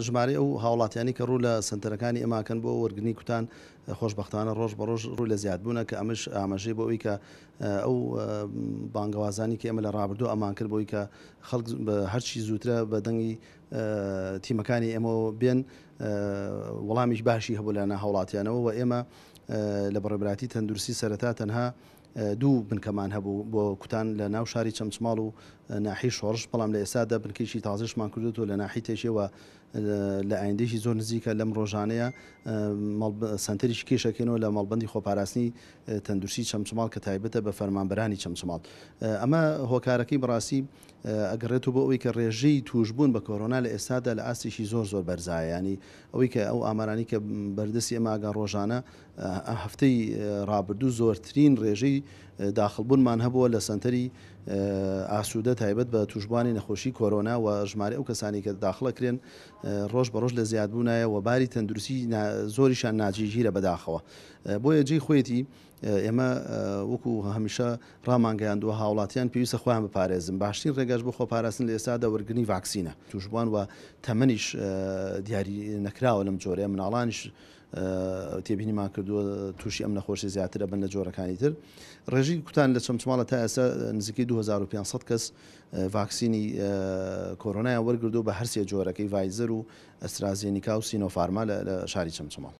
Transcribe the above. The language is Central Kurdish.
ژمارەی ئەو هاوڵاتیانی کە ڕوو لە سەنتەرەکانی ئێمە ئەکەن بۆ وەرگرتنی کوتان خۆشبەختانە ڕۆژ بە ڕۆژ ڕووی لە زیادبوونە کە ئەمەش ئاماژەیە بۆ ئەوەی کە ئەو بانگەوازانی کە ئێمە لە ڕابردوو ئەمان کرد بۆی کە خەڵک هەرچی زووترە بە دەنگی تیمەکانی ئێمەوە بێن وەڵامیش باشی هەبوو لە هاوڵاتیانەوە و ئێمە لە بەڕێبراتی تەندروستی سەرەتا تەنها دوو بنکەمان هەبوو بۆ کوتان لە ناو شاری چەمچماڵ و ناحیەی شۆڕش، بەڵام لە ئێستادا بنکەیەکی تازەشمان کردووەتەوە لە ناحیەی تێکێ و لە ئایندەیەکی زۆر نزیکە لەم ڕۆژانەیە سەنتەرێکی کێش ئەکەینەوە لە مەڵبەندی خۆپاراستنی تەندروستی چەمچماڵ کە تایبەتە بە فەرمانبەرانی چەمچماڵ. ئەمە هۆکارەکەی بەڕاستی ئەگەڕێتەوە بۆ ئەوەی کە ڕێژەی تووشبوون بە کۆرۆنا لە ئێستادا لە ئاستێکی زۆر زۆر بەرزایە، یانی ئەوەی کە ئەو ئامارانەی کە بەردەستی ئێمە ئەگەن ڕۆژانە هەفتەی ڕابردوو زۆرترین ڕێژەی داخڵبوونمان هەبووە لە سەنتەری ئاسوودە تایبەت بە تووشبووانی نەخۆشی کۆرۆنا و ژمارەی ئەو کەسانی کە داخڵەکرێن ڕۆژ بە ڕۆژ لە زیادبوونایە و باری تەندروستی زۆریشان ناجێگیرە بەداخەوە بۆیە جێی خۆیەتی ئێمە وەکو هەمیشە ڕامانگەیاندووە هاوڵاتیان پێویستە خۆیان بپارێزن باشترین ڕێگاش بۆ خۆپاراستن لە ئێستادا وەرگرتنی ڤاکسینە تووشبووان و تەمەنیش دیاری نەکراوە لەم جۆرەیە مناڵانیش تێبینیمان کردووە تووشی ئەم نەخۆشی زیاتر ئەبن لە جۆرەکانی تر. ڕێژەی کوتان لە چەمچماڵە تا ئێستا نزیکەی 2500 کەس ڤاکسینی کۆرۆنایان وەرگردووە بە هەرسێ جۆرەکەی ڤایزەر و ئەسترازێنیکا و سینۆفارما لە شاری چەمچەماڵ.